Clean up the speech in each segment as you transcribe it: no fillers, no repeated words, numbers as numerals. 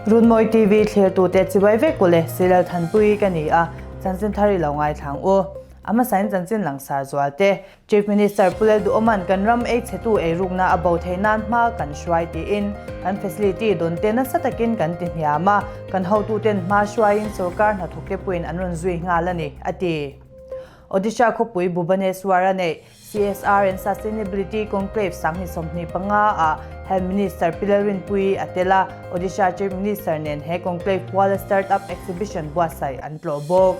Runmawi TV thlirtute chibai vek ule Silal Thanpui ka ni a, chanchin thar i lo ngaithlang u. A hmasain chanchin langsar zual te, Chief Minister Pu Lalduhawma'n kan ram ei chhetu eirukna a bo theih nan hma kan hruai tiin kan facility dawn te nasa takin kan ti hniam a, kan hotuten hma hruaiin sorkar hnathawk te pawhin an rawn zui nghal a ni, a ti. Odisha khawpui Bhubaneswar a neih CSR and Sustainability Conclave 2025 ah Health Minister Pi Lalrinpuii a tel a, Odisha Chief Minister nen he conclave puala Startup Exhibition buatsaih an tlawh bawk.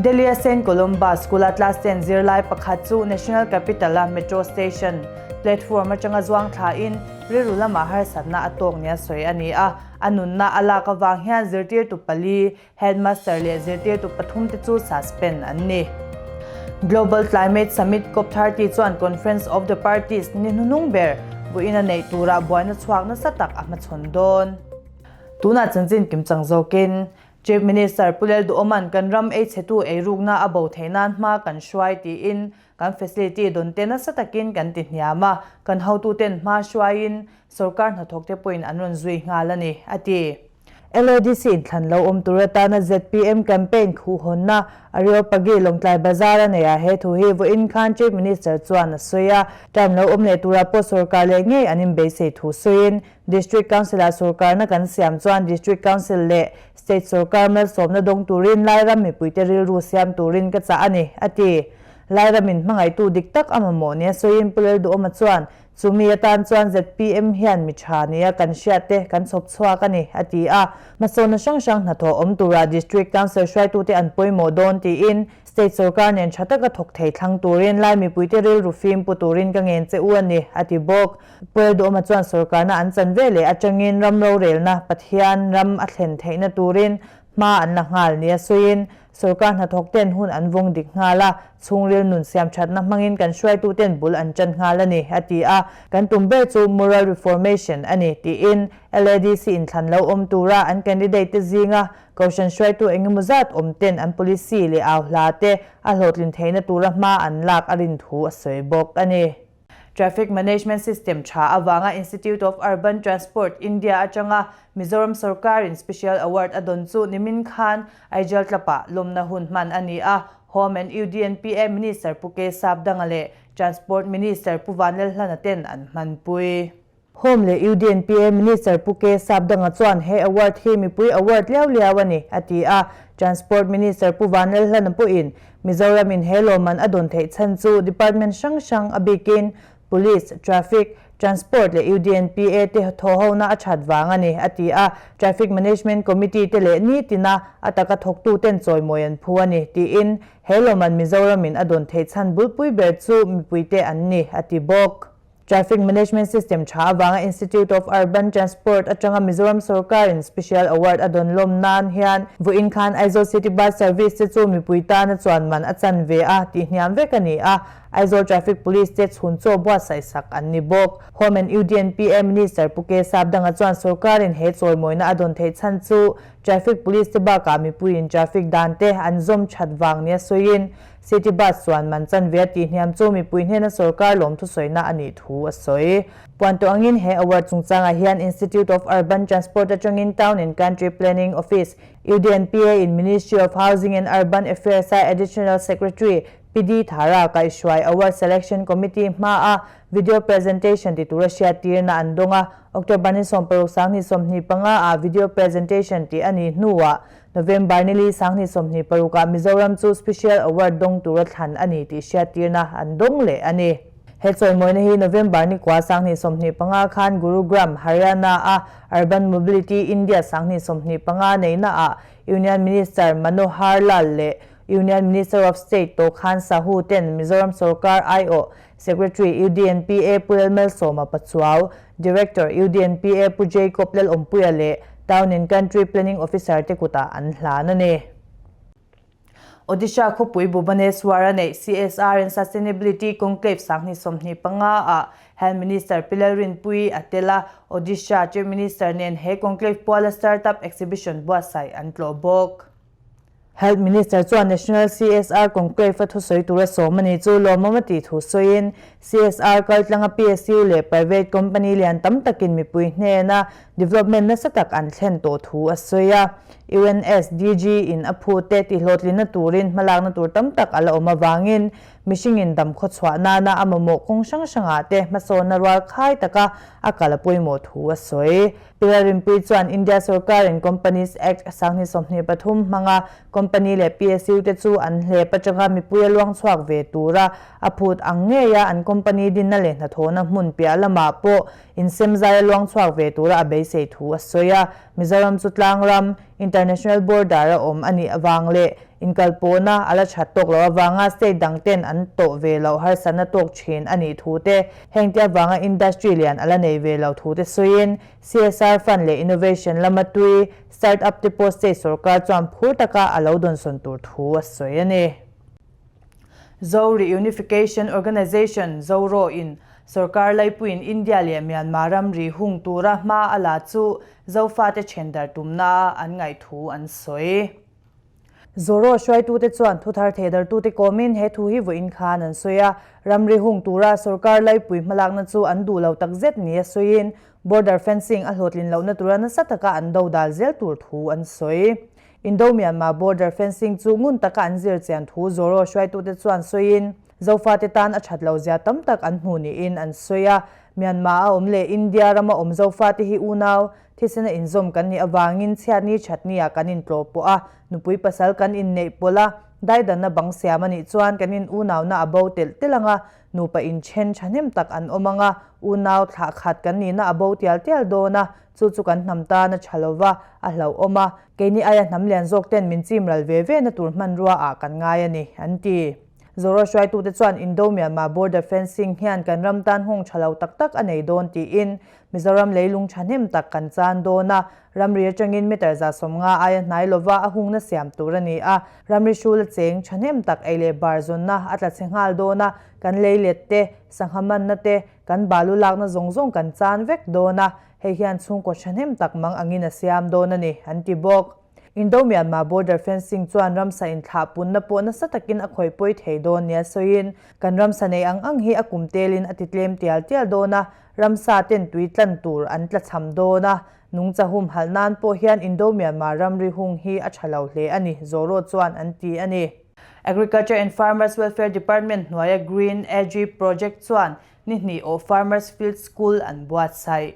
Delhi a Saint Columba School-a class ten zirlai pakhat chu National Capital-a Metro Station platform atanga zuang thlain rilru lamah harsatna a tawk nia sawi a ni a, a nunna a lak avang hian zirtirtu pali Headmaster leh zirtirtu pathumte chu suspend an ni. Global Climate Summit Cop 30 chuan Conference of the Parties ni hnuhnung ber vawiin a neih turah buaina chhuak nasa tak a hmachhawn dawn. Tunah chanchin kimchang zawkin Chief Minister Pu Lalduhawma'n kan ram ei chhetu eirukna a bo theih nan hma kan hruai tiin kan facility dawnte nasa takin kan ti hniam a, kan hotuten hma hruaiin sorkar hnathawkte pawhin an rawn zui nghal a ni, a ti. LADC inthlan lo awm tur atana zpm campaign khuhhawnna Areopagi Lawngtlai Bazar a neih ah he thu hi vawiin khan Chief Minister chuan a sawi a. Term lo awm leh turah pawh sorkar leh ngei an inbeisei thu sawiin District Council-ah sorkarna kan siam chuan District Council leh State sorkar malsawmna dawng turin Lairam mipuite rilru siam turin ka chah a ni, a ti. Lairamin hmangaihtu dik tak a mamawh nia sawiin Pu Lalduhawma chuan Chumi atan chuan zpm hian mi tha nia kan hriat te kan chhawp chhuak a ni, a ti a. Hmasawnna hrang hrang hnathawh awm tura District Council hruaitute an pawimawh dawn tiin State sorkar nen tha taka thawk thei thlang turin lai mipuite rilru fim pu turin ka ngen che u a ni, a ti bawk. Puel Duhawma chuan sorkarna an chan ve leh atangin ram rorelna Pathian ram a thlen theihna turin hma an la nghal nia sawiin Sorkar hnathawk ten hun an vawng dik nghal a, chhungril nun siam thatna hmangin kan hruaitu ten bul an tan nghal a ni, a ti a. Kan tum ber chu moral reformation a ni, tiin LADC inthlan lo awm tura an candidate te zinga Kohhran hruaitu engemaw zat awm ten an policy leh au hla te a hlawhtlin theihna tura hma an lak a rin thu a sawi bawk a ni. Traffic Management System tha avanga Institute of Urban Transport, India atanga Mizoram sorkarin Special Award a dawn chu nimin khan Aijal tlapah lawmna hun hman a ni a, Home and UDNPA Minister Pu K Sapdanga leh Transport Minister Pu Vanlalhlana ten an hmanpui. Home leh UDNPA Minister Pu K Sapdanga chuan he award hi mipui award liau liau a ni, a ti a. Transport Minister Pu Vanlalhlana pawhin Mizoramin he lawmman a dawn theih chhan chu department hrang hrang a bikin Police, Traffic, Transport leh UDNPA te thawhhona a that vang a ni, a ti a. Traffic Management Committee te leh nitina a taka thawktuten chawimawi an phu a ni, tiin he lawmman Mizoramin a dawn theih chhan bulpui ber chu mipuite an ni, a ti bawk. Traffic Management System tha avanga Institute of Urban Transport atanga Mizoram sorkarin Special Award a dawn lawm nan hian vawiin khan Aizawl City Bus Service te chu mipui tana chuan man a chan ve a tih hniam vek a ni a, Aizawl Traffic Police te chhun chaw buatsaih sak an ni bawk. Home and UDNPA Minister Pu K Sapdanga chuan sorkarin he chawimawina a dawn theih chhan chu Traffic Police te bakah mipuiin traffic dan te an zawm that vang nia sawiin City Bus chuan man chanve a tih hniam chu mipui hnena sorkar lawm thusawiina a nih thu a sawi. Puan tawh angin he award chungchangah hian Institute of Urban Transport atangin Town and Country Planning Office, UDNPA in Ministry of Housing and Urban Affairs-a Additional Secretary Pi D Thara kaihhruai Award Selection Committee hmaa video presentation ti tura hriattirna an dawng a, October ni 16 2025 ah video presentation tih a nih hnuah November nili 2026 ah Mizoram chu Special Award dawng tura thlan a ni tih hriattirna an dawng leh a ni. He chawimawina hi November ni kua 2025 khan Gurugram, Haryana a Urban Mobility India 2025 neihna ah Union Minister Manohar Lal leh Union Minister of State Tokhan Sahu ten Mizoram sorkar aiawh Secretary UDNPA Pu Lalmalsawma Pachuau, Director UDNPA Pu Jacob Lalawmpuia leh Town and Country Planning Officer te kutah an hlan a ni. Odisha khawpui Bhubaneswar a neih CSR and Sustainability Conclave 2025 ah Health Minister Pi Lalrinpuii a tel a, Odisha Chief Minister nen he conclave puala startup exhibition buatsaih an tlawh bawk. Health Minister chuan National CSR Conclave a thusawi tura sawm a ni chu lawmawm a tih thu sawiin CSR kaltlanga PSU leh private company lian tam takin mipui hnena development nasa tak an thlen tawh thu a sawi a. UNSDG in a phute tihlawhtlinna turin hmalakna tur tam tak a la awm avangin mihringin dam khawchhuah nana a mamawh kawng hrang hrangah te hmasawnna rual khai taka a kal a pawimawh thu a sawi. Pilar Rinpui chuan India sorkarin Companies Act 2023 hmanga company leh PSU te chu an hlep atanga mipui a luang chhuak ve tura a phut ang ngeia an company dinna leh hnathawhna hmun piah lamah pawh insemzai a luang chhuak ve tura a beisei thu a sawi a. Mizoram chu tlangram, international border a awm a nih avang leh inkalpawhna a la that tawk loh avanga state dang ten an tawh ve loh harsatna tawk thin a nih thu te, heng te avanga industry lian a la nei ve lo thu te sawiin CSR fund leh innovation lama tui start up te pawh state sorkar chuan phur taka a lo dawnsawn tur thu a sawi a ni. Zo Reunification Organisation, ZORO, in sorkar laipuiin India leh Myanmar ramri hung tura hma a la chu Zofate thendar tumna a an ngaih thu an sawi. Zoro hruaitute chuan thuthar thehdartute kawmin he thu hi vawiin khan an sawi a, ramri hung tura sorkar laipui hmalakna chu an duh lo takzet nia sawiin border fencing a hlawhtlin lohna tura nasa taka an do dal zel tur thu an sawi. Indo-Myanmar border fencing chu ngun taka an zir chian thu Zoro hruaitute chuan sawiin Zofate tan a that lo zia tam tak an hmu niin an sawi a, Myanmar a awm leh India rama awm Zofate hi unau thisena inzawm kan nih avangin chhiatni thatnia kan intlawh pawh a, nupui pasal kan inneih pawlh a, daidanna bang siam a nih chuan kan in unauna a bo telh telh ang a, nupa inthen thahnem tak an awm ang a, unau thlah khat kan nihna a bo tial tial dawn a, chu chu kan hnam tan a tha lova, a hlauhawm a, keini aia hnam lian zawk ten min chim ral ve ve na tur hmanrua ah kan ngai a ni, an ti. Zoro hruaitute chuan Indo-Myanmar border fencing hian kan ram tan nghawng tha lo tak tak a nei dawn tiin Mizoram leilung thahnem tak kan chan dawn a, ramri atangin meter 150 aia hnai lova a hungna siam tur a ni a, ramri hrul a cheng thahnem tak ei leh bar zawnna a tla chhe nghal dawn a, kan lei let te, sangha manna te, kan balu lakna zawng zawng kan chan vek dawn a, hei hian chhungkaw thahnem tak mang angin a siam dawn a ni, an ti bawk. Indo-Myanmar border fencing chuan ramsa inthlah punna pawh nasa takin a khawih pawi thei dawn nia sawiin, kan ramsa nei ang ang hi a kum telin a ti tlem tial tial dawn a, ramsa ten tui tlan tur an tla cham dawn a, nungcha humhalh nan pawh hian Indo-Myanmar ramri hung hi a tha lo hle a ni, Zoro chuan an ti a ni. Agriculture and Farmers Welfare Department hnuaia Green Agri Project chuan ni hnih aw Farmers Field School an buatsaih.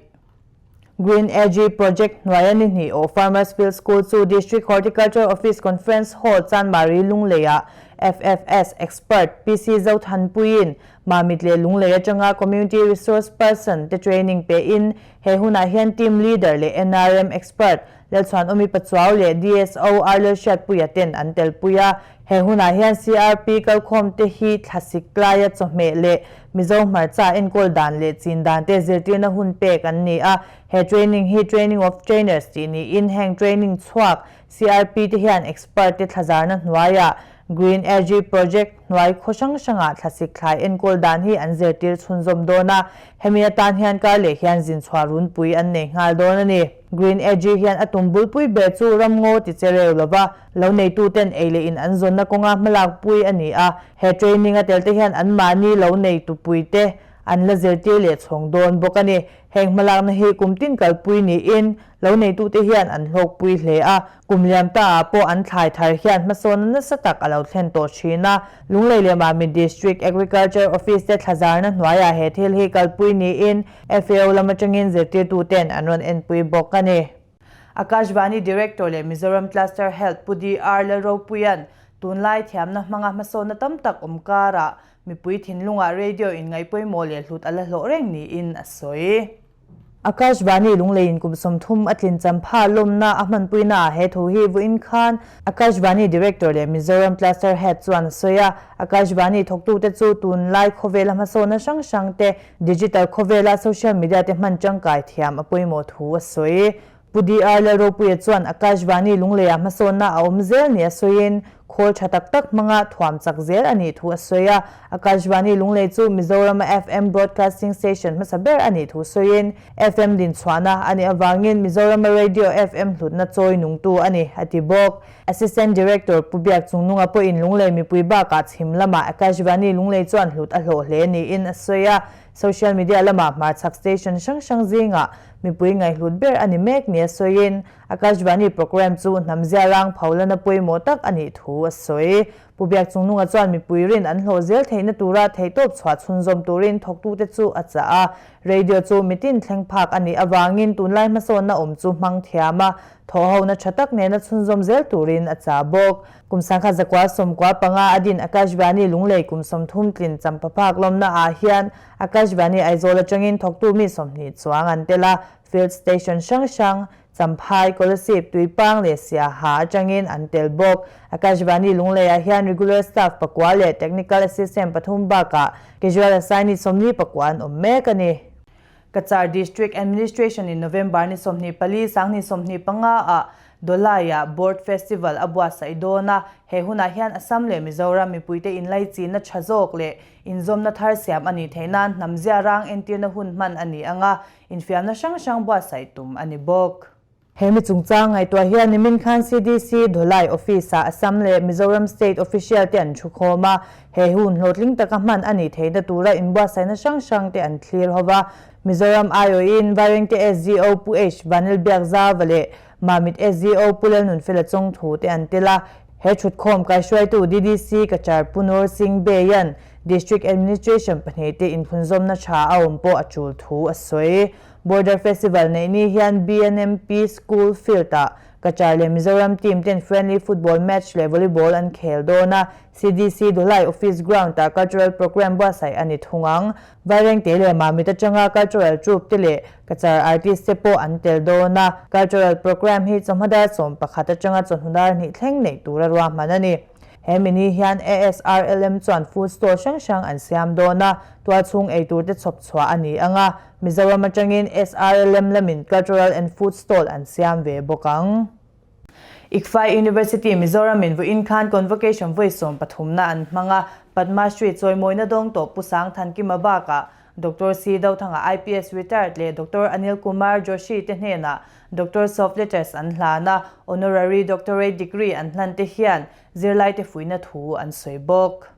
Green Agri Project hnuaia ni hnih aw Farmers Field School chu District Horticulture Office Conference Hall Chanmari Lungleiah FFS Expert PC Zothanpuiin Mamit leh Lunglei atanga Community Resource Person te training pein he hunah hian Team Leader leh NRM Expert Lalchhuanawmi Pachuau leh DSO Arlalhriatpuia ten an telpui a. He hunah hian CRP kalkhawm te hi thlasik laia chawhmeh leh Mizo hmarcha enkawl dan leh chin dan te zirtirna hun pek an ni a. He training hi Training of Trainers tih niin heng training chhuak CRP te hian expert te thlazarna hnuaiah Green Agri Project hnuai khaw hrang hrangah thlasik thlai enkawl dan hi an zirtir chhunzawm dawn a. Hemi atan hian kar leh hian zinchhuah runpui an nei nghal dawn a ni. Green Agri hian a tum bulpui ber chu ramngaw ti che reu lova lo neituten ei leh in an zawnna kawnga hmalakpui a ni a. He training a telte hian anmahni lo neitupuite an la zirtir leh chhawng dawn bawk a ni. Heng hmalakna hi kum tin kalpui niin lo neitute hian an hlawkpui hle a, kum liam taah pawh an thlai thar hian hmasawnna nasa tak a lo thlen tawh thin a. Lunglei leh Mami District Agriculture Office te thlazarna hnuaiah he thil hi kalpui niin FAO lam atangin zirtirtuten an rawn enpui bawk a ni. Akashvani Director leh Mizoram Cluster Health Pu DR Lalropuia'n tunlai thiamna hmanga hmasawnna tam tak awm karah mipui thinlungah radio inngaihpawimawh leh hlut a la hlawh reng niin a sawi. Akashvani Lungleiin kum 30 a tlin champha lawmna a hmanpuinaah he thu hi vawiin khan Akashvani Director leh Mizoram Cluster Head chuan a sawi a. Akashvani thawktute chu tunlai khawvela hmasawnna hrang hrang te, digital khawvela social media te hman tangkai thiam a pawimawh thu a sawi. Pu DR Lalropuia chuan Akashvani Lungleiah hmasawnna a awm zel nia sawiin, khawl tha tak tak hmanga thuam chak zel a nih thu a sawi a. Akashvani Lunglei chu Mizorama FM Broadcasting Station hmasa ber a nih thu sawiin, FM dinchhuahna a nih avangin Mizorama Radio FM hlutna chawi nungtu a ni, a ti bawk. Assistant Director Pu Biak Chungnunga pawhin Lunglei mipui bakah chhim lamah Akashvani Lunglei chuan hlut a hlawh hle niin a sawi a. Social media lama hmarchhak station hrang hrang zingah mipui ngaihhlut ber a ni mek nia sawiin, Akashvani programme chu hnam ziarang pholana pawimawh tak a nih thu a sawi. Pu Biakchungnunga chuan mipui rin an hlawh zel theihna tura theihtawp chhuah chhunzawm turin thawktute chu a chah a. Radio chu mitin thleng phak a nih avangin tunlai hmasawnna awm chu hmang thiam a, thawhhona tha tak nena chhunzawm zel turin a chah bawk. Kum sangkhat zakua 95 a din Akashvani Lunglei kum 30 tlin champa phak lawmna ah hian Akashvani Aizawl atangin thawktu mi 20 chuang an tel a, Field Station hrang hrang, Champhai, Kolasib, Tuipang leh Siaha atangin an tel bawk. Akashvani Lungleiah hian regular staff pakua leh technical assistant pathum bakah casual assignee 44 an awm mek a ni. Cachar District Administration in November ni 24, 2025 ah Dholai-ah Board Festival a buatsaih dawn a, he hunah hian Assam leh Mizoram mipuite inlaichinna tha zawk leh inzawmna thar siam a nih theih nan hnam ziarang entirna hun hman a ni ang a, Infiamna hrang hrang buatsaih tum a ni bawk. He mi chungchang ngaihtuah hian nimin khan CDC Dholai Office-ah Assam leh Mizoram State Official te an thukhawm a, he hun hlawhtling taka hman a nih theihna tura inbuatsaihna hrang hrang te an thlir ho va. Mizoram aiawhin Vairengte SDO Pu H Vanilbiakzauva leh Mamit SDO Pu Lalnunfela Chawngthu te an tel a, he thutkhawm kaihruaitu DDC Cachar Pu Noor Singh Beyan District Administration pahnih te inphunzawmna tha a awm pawh a tul thu a sawi. Border Festival neih ni hian BNMP School Field-ah Cachar leh Mizoram team ten friendly football match leh volleyball an khel dawn a, CDC Dholai Office Ground-ah cultural programme buatsaih a ni thung ang. Vairengte leh Mamit atanga cultural troupe te leh Cachar artist te pawh an tel dawn a, cultural programme hi chawhma dar 11 atanga chawhnu dar hnih thleng neih tura ruahman a ni. He mini hian ASRLM chuan food stall hrang hrang an siam dawn a, tualchhung eitur te chhawp chhuah a ni ang a, Mizoram atangin SRLM lamin cultural and food stall an siam ve bawk ang. ICFAI University Mizoram in vawiin khan Convocation vawi 13na an hmang a, Padma Shri chawimawina dawng tawh Pu Sang Thankima bakah Doctor C Dothanga IPS retired leh Doctor Anil Kumar Joshi te hnenah Doctors of Letters an hlan a, Honorary Doctorate degree an hlan te hian zirlaite fuihna thu an sawi bawk.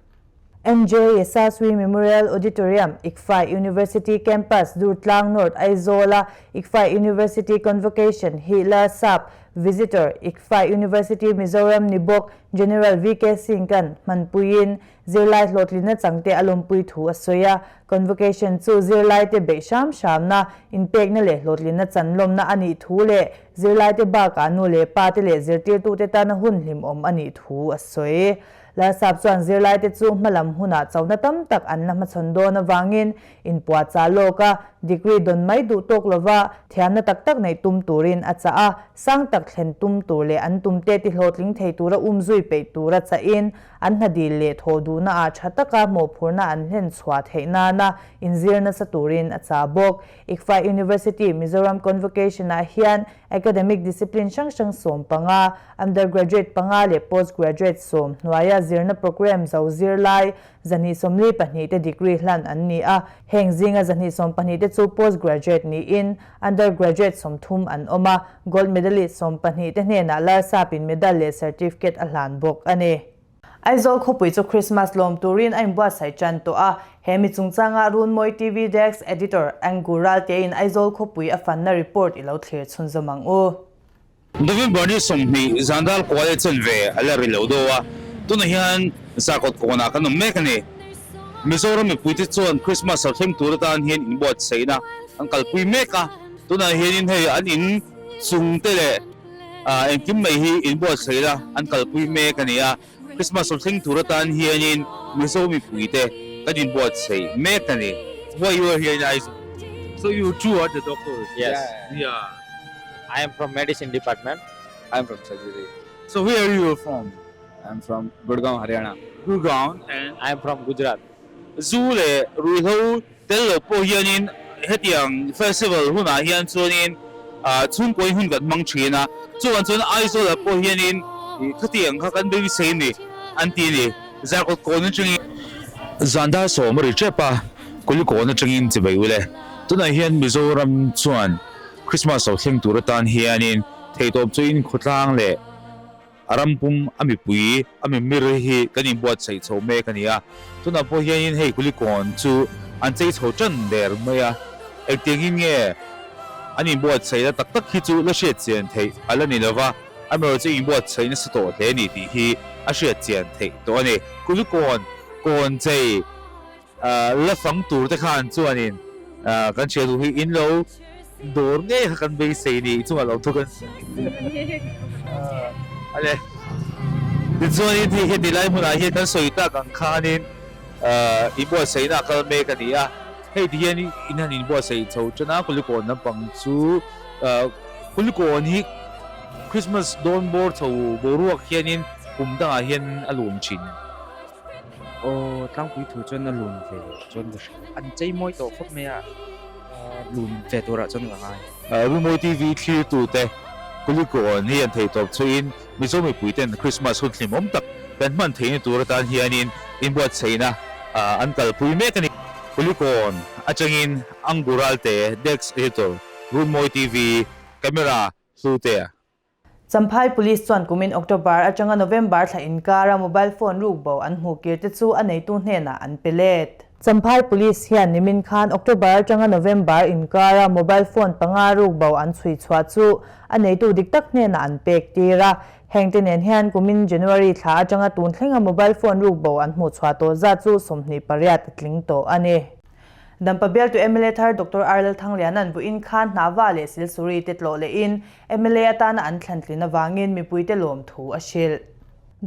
MJ Yasaswi Memorial Auditorium, ICFAI University Campus, Durtlang North, Aizawl-a ICFAI University Convocation hi Larsap, Visitor, ICFAI University Mizoram ni bawk General VK Singh-a'n hmanpuiin Zirlai hlawhtlinna changte a lawmpui thu a sawi a, Convocation chu zirlaite beih hram hramna, inpekna leh hlawhtlinna chanlawmna a nih thu leh zirlaite bakah nu leh pate leh zirtirtute tana hun hlimawm a nih thu a sawi. Larsap chuan zirlaite chu hmalam hunah chona tam tak an la hmachhawn dawn avangin inpuahchah lawk a, degree dawn mai duh tawk lova thiamna tak tak neih tum turin a chah a, sang tak thlen tum tur leh an tumte tihlawhtling thei tura umzui peih tura chahin An hna dil leh thawh duhna ah tha taka mawhphurhna an hlen chhuah theih nana inzir nasa turin a chah bawk. ICFAI University Mizoram Convocation ah hian academic discipline hrang hrang 15, undergraduate panga leh postgraduate 10 hnuaia zirna programme zo zirlai 242 te degree hlan an ni a. Heng zinga 112 te chu postgraduate niin undergraduate 30 an awm a. Gold medalist 12 te hnenah Larsapin medal leh certificate a hlan bawk a ni. Aizawl khawpui chu Christmas lawm turin a inbuatsaih tan tawh a, he mi chungchanga Runmawi TV Desk Editor Angu Raltein Aizawl khawpui a fanna report i lo thlir chhunzawm ang u. November ni 20 zan dal kual e chen ve a la ri lo do a, tunah hian Zarkawt kawnah kan awm mek a ni. Mizoram mipuite chuan Christmas a thleng tur atan hian inbuatsaihna an kalpui mek a. Tunah hianin hei an in chung te leh engkim mai hi inbuatsaih la an kalpui mek a ni a, Christmas lo thleng tur atan hianin Mizo mipui te kan inbuatsaih mek a ni. Why you are here in Aizawl? So you two are the doctors? Yes. Yeah. I am from medicine department. I am from surgery. So where are you from? I am from Gurgaon, Haryana. Gurgaon and? I am from Gujarat. Zu leh ruihhlo tel lo pawh hianin hetiang festival hunah hian chuanin chhungkawi hun kan hmang thin a, chuvang chuan Aizawlah pawh hianin khatiang kha kan beisei a ni an ti a ni. Zarkawt kawn atangin zan dar 10 a ri tep a, Kulikawn atangin chibai ule. Tunah hian Mizoram chuan Christmas lo thleng tur atan hianin theihtawp chuin khawtlang leh. A ram pum a mipui a mimir hi kan inbuatsaih chho mek a ni a, tunah pawh hianin hei Kulikawn chu an chei chho tan der mai a, engtiangin nge an inbuatsaihna tak tak hi chu la hriat chian theih a la ni lo va, amaherawhchu inbuatsaih nasa tawh hle a ni tih hi a hriat chian theih tawh a ni. Kulikawn kawn chei la fang tur te khan chuanin kan hriat duh hi in lo dawr ngei kha kan beisei ni chungah lo thu kan ale tichuanin hei heti lai hmunah hian kan sawi tak ang khanin inbuatsaihna a kal mek a ni a hei ti hian in han inbuatsaih chho tan a kulikawn lampang chu kulikawn hi Christmas dawn bawr chho boruak hianin kum dangah hian a lun thin. Aw tlangpui thu chuan a lun ve chuan ka hria. An chei mawi tawh khawp mai a, lun ve turah chuan ka ngai. Rumawi TV thlirtute Kulikawn hi an theihtawp chhuihin Mizo mipuiten Krismas hun hlimawm tak kan hman theihna tur atan hianin inbuatsaihna an kalpui mek a ni. Kulikawn atangin Anguralte Desk Editor, Runmawi TV, Camera, Hlutea. Champhai Police chuan kumin October atanga November thla inkara mobile phone ruk bo an hmuh kir te chu a neitu hnenah an pe let. Champhai Police hian nimin khan October atanga November inkara mobile phone panga ruk bo an chhui chhuah chu a neitu dik tak hnenah an pek tir a. Heng te nen hian kumin January thla atanga tun thlenga mobile phone ruk bo an hmuh chhuah tawh zat chu 28 a tling tawh a ni. Dampa bialtu mla thar Doctor R Lalthangliana'n buin khan hnahva leh silsuri te tlawh lehin mla atana an thlantlin avangin mipuite lawmthu a hrilh.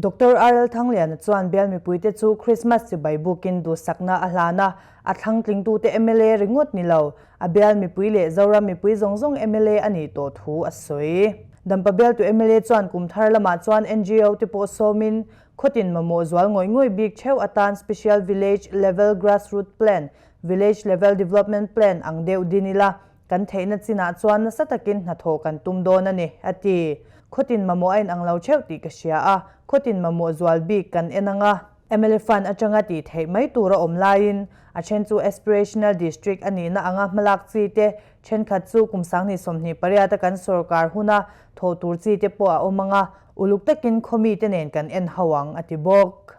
Doctor R Lalthangliana chuan bial mipuite chu Christmas chibai bukin duhsakna a hlan a, a thlangtlingtute mla ringawt ni lo, a bial mipui leh Zoram mipui zawng zawng mla a nih tawh thu a sawi. Dampa bialtu mla chuan kum thar lamah chuan NGO te pawh sawmin Khawtin mamawh zual ngawih ngawih bik theuh atan Special Village Level Grassroot Plan, Village Level Development Plan ang deuh din ila, kan theihna chinah chuan nasa takin hnathawh kan tum dawn a ni, a ti. Khawtin mamawh a inang lo theuh tih ka hria a, khawtin mamawh zual bik kan en ang a. Mla Fund atanga tih theih mai tur a awm laiin a then chu Aspirational District a nihna anga hmalak chi te, thenkhat chu kum 2028 a kan sorkar huna thawh tur chi te pawh a awm ang a, Uluk takin khawmite nen kan en ho ang, a ti bawk.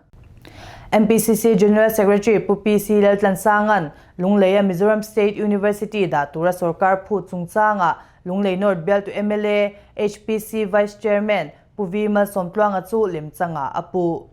MPCC General Secretary Pu PC Laltlansanga'n Lungleia Mizoram State University dah tura sorkar phut chungchangah Lunglei North bialtu mla, HPC Vice Chairman Pu V Malsawmtluanga chu lemchangah a puh.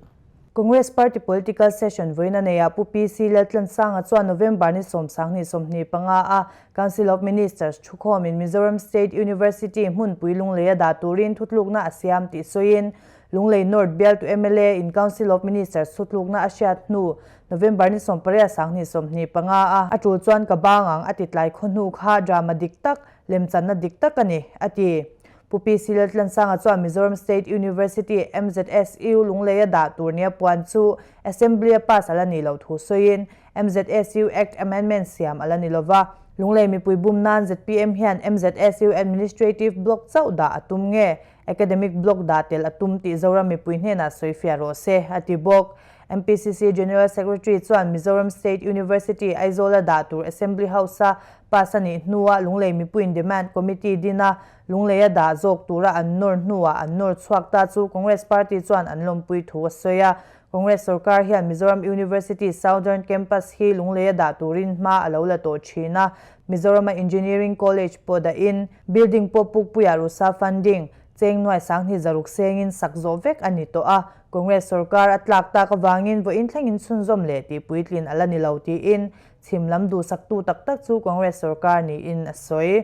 Congress Party Political Session vawiin a neiah Pu PC Laltlansanga chuan November ni 25 a Council of Ministers thukhawmin Mizoram State University hmunpui Lungleia dah turin thutlukna a siam tih sawiin Lunglei North bialtu mla in Council of Ministers thutlukna a hriat hnu November ni 8 25 a a tul chuan ka bang ang a ti tlai khaw hnu kha drama dik tak, lemchanna dik tak a ni, a ti. Pu PC Laltlansanga chuan Mizoram State University, MZSU, Lungleia dah tur nia puan chu Assembly-a pass a la nih loh thu sawiin MZSU Act Amendment siam a la ni lova, Lunglei mipui bum nan zpm hian MZSU Administrative Block chauh dah a tum nge Academic Block dah tel a tum tih Zoram mipui hnenah sawifiah rawh se, a ti bawk. MPCC General Secretary chuan Mizoram State University Aizawl-a dah tur Assembly House-a pass a nih hnuah Lunglei mipuiin Demand Committee din a, Lungleia dah zawk tura an nawr hnuah an nawr chhuak ta chu Congress Party chuan an lawmpui thu a sawi a. Congress sorkar hian Mizoram University Southern Campus hi Lungleia dah turin hma a lo la tawh thin a. Mizorama Engineering College pawh dahin building pawh Pukpuiah Rusa funding cheng nuai sanghnih zaruk sengin sak zawh vek a ni tawh a. Congress sorkar a tlak tak avangin vawiin thlengin chhunzawm leh tih puitlin a la ni lo tiin chhim lam duhsaktu tak tak chu Congress sorkar niin a sawi.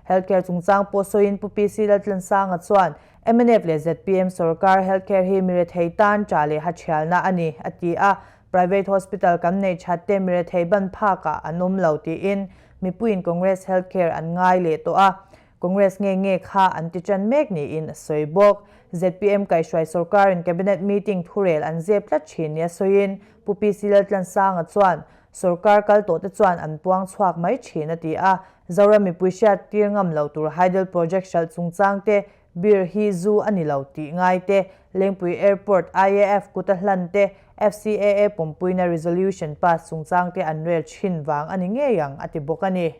Healthcare chungchang pawh sawiin Pu PC Laltlansanga chuan mnf leh zpm sorkar healthcare hi mirethei tan tah leh hathialna a ni, a ti a. Private hospital kan neih that te mirethei ban phakah an awm lo tiin mipuiin Congress healthcare an ngai leh tawh a, Congress nge nge kha an ti tan mek niin a sawi bawk. Zpm kaihhruai sorkarin cabinet meeting thurel an zep tlat thin nia sawiin Pu PC Laltlansanga chuan Sorkar kal tawh te chuan an puang chhuak mai thin a ti a, Zoram mipui hriat tir ngam lo tur hydel project hralh chungchang te, beer hi zu a ni lo tih ngai te, Lengpui Airport IAF kuta hlan te, FCAA pawmpuina resolution pass chungchang te an rel thin vang a ni ngei ang a ti bawk a ni.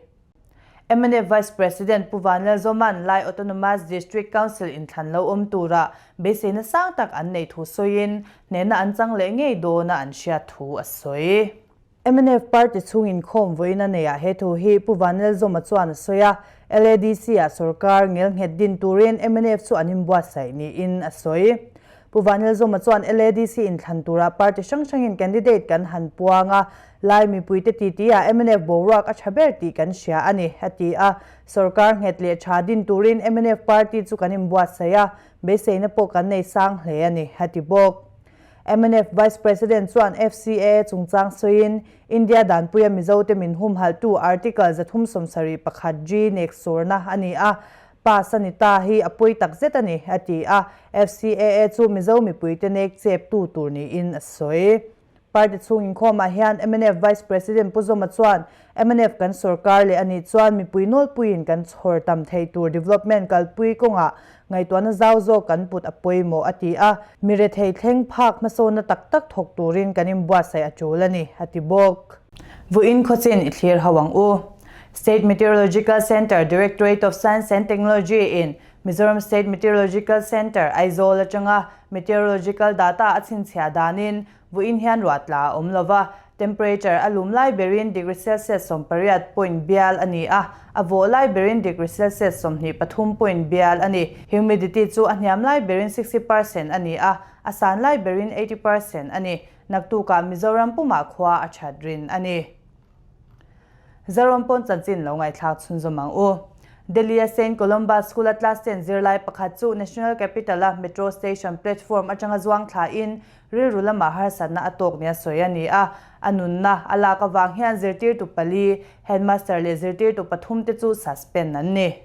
Mnf Vice President Pu Vanlalzawma'n Lai Autonomous District Council inthlan lo awm tura beiseina sang tak an neih thu sawiin hnehna an chang leh ngei dawna an hriat thu a sawi. Mnf party chhung inkhawm vawiin a neiah he thu hi Pu Vanlalzawma chuan a sawi a, LADC-ah sorkar ngelnghet din turin mnf chu an inbuatsaih niin a sawi. Pu Vanlalzawma chuan LADC inthlan turah party hrang hrangin candidate kan han puang a, Lai mipuite titi-ah mnf boruak a tha ber tih kan hria a ni, a ti a. Sorkar nghet leh tha din turin mnf party chu kan inbuatsaih a, beiseina pawh kan nei sang hle a ni, a ti bawk. Mnf Vice President chuan FCAA chungchang sawiin, India danpuia Mizote min humhalhtu Article 371 G nek sawrna a ni a, pass a ni ta hi a pawi tak zet a ni, a ti a. FCAA chu Mizo mipuite nek cheptu tur niin a sawi. Party chhung inkhawmah hian mnf Vice President Pu Zawma chuan mnf kan sorkar leh a nih chuan mipui nawlpuiin kan chhawr tam thei tur development kalpui kawngah ngaihtuahna zau zawk kan put a pawimawh a ti a, mi rethei thleng phak hmasawnna tak tak thawk turin kan inbuatsaih a tul a ni, a ti bawk. Vawiin khawchin i thlir ho ang u. State Meteorological Centre, Directorate of Science and Technology in Mizoram State Meteorological Centre, Aizawl atanga meteorological data a chhinchhiah danin vawiin hian ruah tla a awm lova, temperature a lum lai berin degree Celsius 18 point bial a ni a, a vawh lai berin degree Celsius 23 point bial a ni. Humidity chu a hniam lai berin 60% a ni a, a san lai berin 80% a ni. Naktukah Mizoram pumah khua a that rin a ni. Zarawm pawn chanchin lo ngaihthlak chhunzawm ang u. Delhi-a Saint Columba School-a class ten zirlai pakhat chu National Capital-a Metro Station platform atanga zuang thlain rilru lamah harsatna a tawk nia sawi a ni a. A nunna a lak avang hian zirtirtu pali, headmaster leh zirtirtu pathum te chu suspend an ni.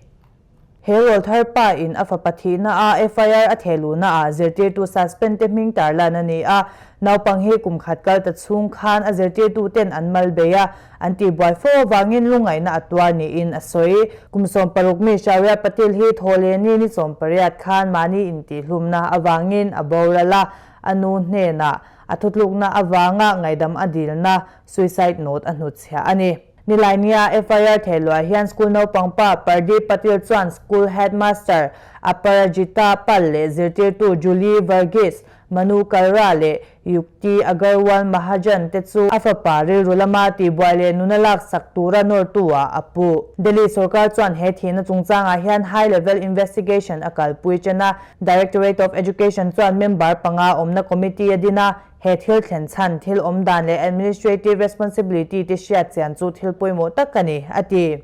He rawlthar pa in a fapa thihna a FIR a theh luhna ah zirtirtu suspend te hming tarlan a ni a, naupang hi kum khat kal ta chhung khan a zirtirtu ten an mal bei a, an tihbuai fo avangin lungaihna a tuar niin a sawi. Kum 16 mi Shaurya Patil hi thawhlehni ni 18 khan mahni intihhlumna avangin a boral a, a nu hnenah a thutlukna avanga ngaihdam a dilna suicide note a hnutchhiah a ni. Nilainia FIR thehluah hian school naupang pa Pardeep Patil chuan school headmaster Aparajita Pal leh zirtirtu Julie Varghese, Manu Kalra leh Yukti Agarwal Mahajan te chu a fapa rilru lama tihbuai leh nuna laksak tura nawrtu ah a puh. Delhi sorkar chuan he thihna chungchangah hian high level investigation a kalpui chen a, Directorate of Education chuan member panga awmna committee a din a, He thil thlen chhan, thil awm dan leh administrative responsibility te hriat chian chu thil pawimawh tak a ni, a ti.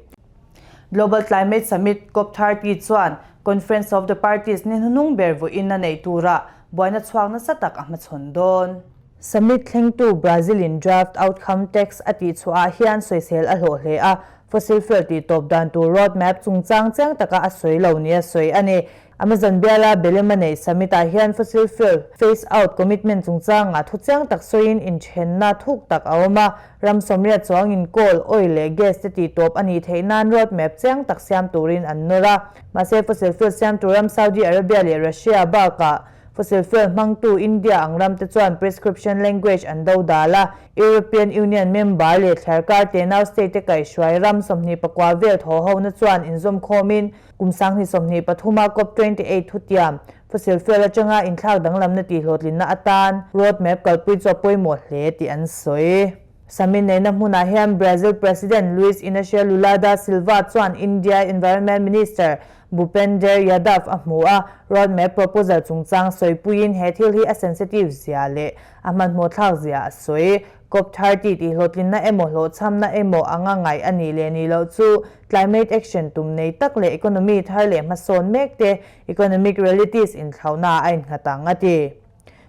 Global Climate Summit, Cop 30 chuan Conference of the Parties ni hnuhnung ber vawiin a neih turah buaina chhuak nasa tak a hmachhawn dawn. Summit thlengtu Brazil in draft outcome text a tihchhuah ah hian sawisel a hlawh hle a, fossil fuel tihtawp dan tur roadmap chungchang chiang taka a sawi lo nia sawi a ni. Amazon biala Belem a neih summit-ah hian fossil fuel phase out commitment chungchangah thu chiang tak sawiin inthenna thuk tak a awm a, ram sawmriat chuangin coal, oil leh gas te tihtawp a nih theih nan road map chiang tak siam turin an nawr a. Mahse fossil fuel siamtu ram Saudi Arabia leh Russia bakah fossil fuel hmangtu India ang ram te chuan prescription language an do dal a, European Union member leh thliarkar tenau state te kaihhruai ram 24 vel thawhhona chuan inzawmkhawmin Kum 2023 a Cop 28 thutiam, fossil fuel atanga inthlak danglamna tihhlawhtlinna atan road map kalpui chu a pawimawh hle tih an sawi. Summit neihna hmunah hian Brazil President Luiz Inacio Lula da Silva chuan India Environment Minister Bhupender Yadav a hmu a, road map proposal chungchang sawipuiin he thil hi a sensitive zia leh a hmanhmawh thlak zia a sawi. Cop 30 tihhlawhtlinna emaw hlawhchhamna emaw anga ngaih a nih leh nih loh chu climate action tum nei tak leh economy thar leh hmasawn mek te economic realities inthlauhna a innghat ang a ti.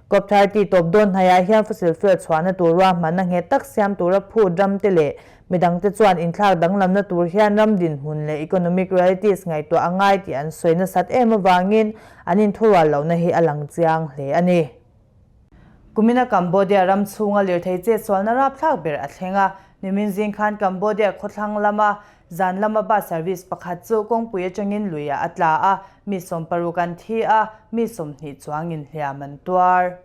Cop 30 tawp dawn hnaiah hian fossil fuel chhuahna tur ruahmanna nghet tak siam tura phut ram te leh midang te chuan inthlak danglamna tur hian ram dinhmun leh economic realities ngaihtuah a ngai tih an sawi nasat em avangin an inthurual lohna hi a lang chiang hle a ni. Kumina Cambodia ram chhunga lirthei chetsualna rapthlak ber a thleng a, nimin zing khan Cambodia khawthlang lama zan lama bus service pakhat chu kawngpui atangin luiah a tla a, mi 60 an thi a, mi 20 chuangin hliam an tuar.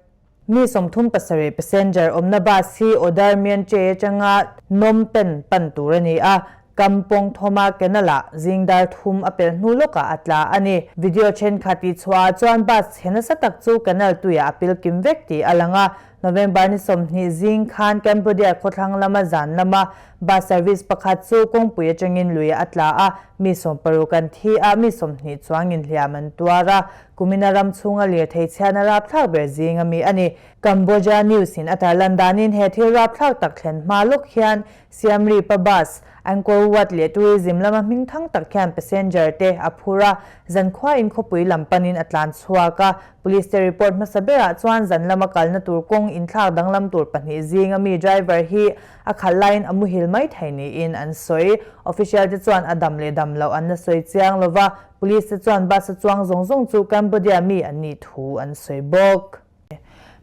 Mi 37 passenger awmna bus hi Oddar Meanchey atanga Phnom Penh pan tur a ni a. Kampong Thoma Canal-ah zing dar thum a pelh hnu lawkah a tla a ni. Video thenkhat tihchhuah ah chuan bus chhe nasa tak chu canal tuiah a pil kim vek tih a lang a. November ni 20 zing khan Cambodia khawthlang lama zan lama bus service pakhat chu kawngpui atangin lui a tla a, mi 60 an thi a, mi 20 chuangin hliam an tuar a. Kumina ram chhunga lirthei chhiatna rapthlak ber zing a mi a ni. Cambodia News in a tarlan danin he thil rapthlak tak thlen hma lawk hian Siem Reap-a bus, Angkor Wat leh tourism lama hming thang tak hian passenger te a phur a, zankhuain khawpui lam panin a tlan chhuak a. Police te report hmasa berah chuan zan lama kalna tur kawng inthlak danglam tur pahnih zinga mi driver hi a khalh laiin a muhil mai thei niin an sawi. Official te chuan a dam leh dam loh an la sawi chiang lova, police te chuan bus a chuang zawng zawng chu Cambodia mi an nih thu an sawi bawk.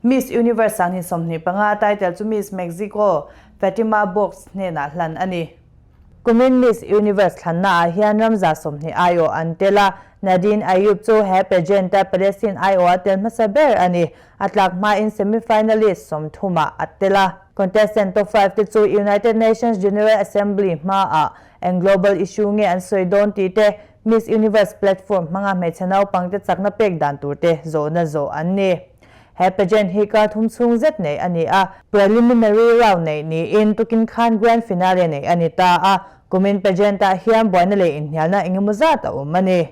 Miss Universe 2025 title chu Miss Mexico, Fatima Box hnenah hlan a ni. Kumin Miss Universe thlannaah hian ramza 20 aiawh an tel a, Nadine Ayoub chu he pageant-a Palestine aiawha tel hmasa ber a ni. A tlak hmain semi-finalist 30-ah a tel a. Contestant top five te chu United Nations General Assembly hmaah eng global issue nge an sawi dawn tih te, Miss Universe platform hmanga hmeichhe naupangte chakna pek dan turte zawhna zawh an ni. He pageant hi kar thum chhung zet neih a ni a, preliminary round neih niin tukin khan grand finale neih a ni ta a, kumin pageant ah hian buaina leh inhnialna engemaw zat a awm a ni.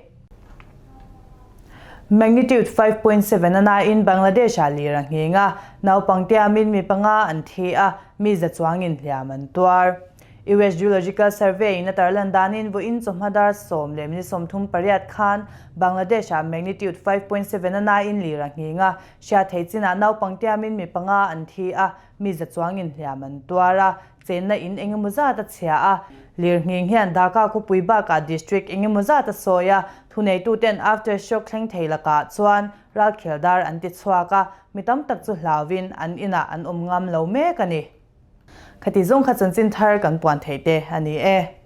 Magnitude 5.7 a nain Bangladesh ah lir a nghing a, naupangte amin mi panga an thi a, mi za chuangin hliam an tuar. US Geological Survey in a tarlan danin vawiin chawhma dar 10:38 khan Bangladesh ah magnitude 5.7 a nain lir a nghing a, hriat thei chinah naupang tiamin mi panga an thi a, mi za chuangin hliam an tuar a, chenna in engemaw zat a chhia a. Lir nghing hian Dhaka khawpui bakah district engemaw zat a sawi a, thuneituten aftershock thleng thei lakah chuan ralkhel dar an ti chhuak a, mi tam tak chu hlauvin an inah an awm ngam lo mek a ni. Khati zawng kha chanchin thar kan puan theih te a ni e.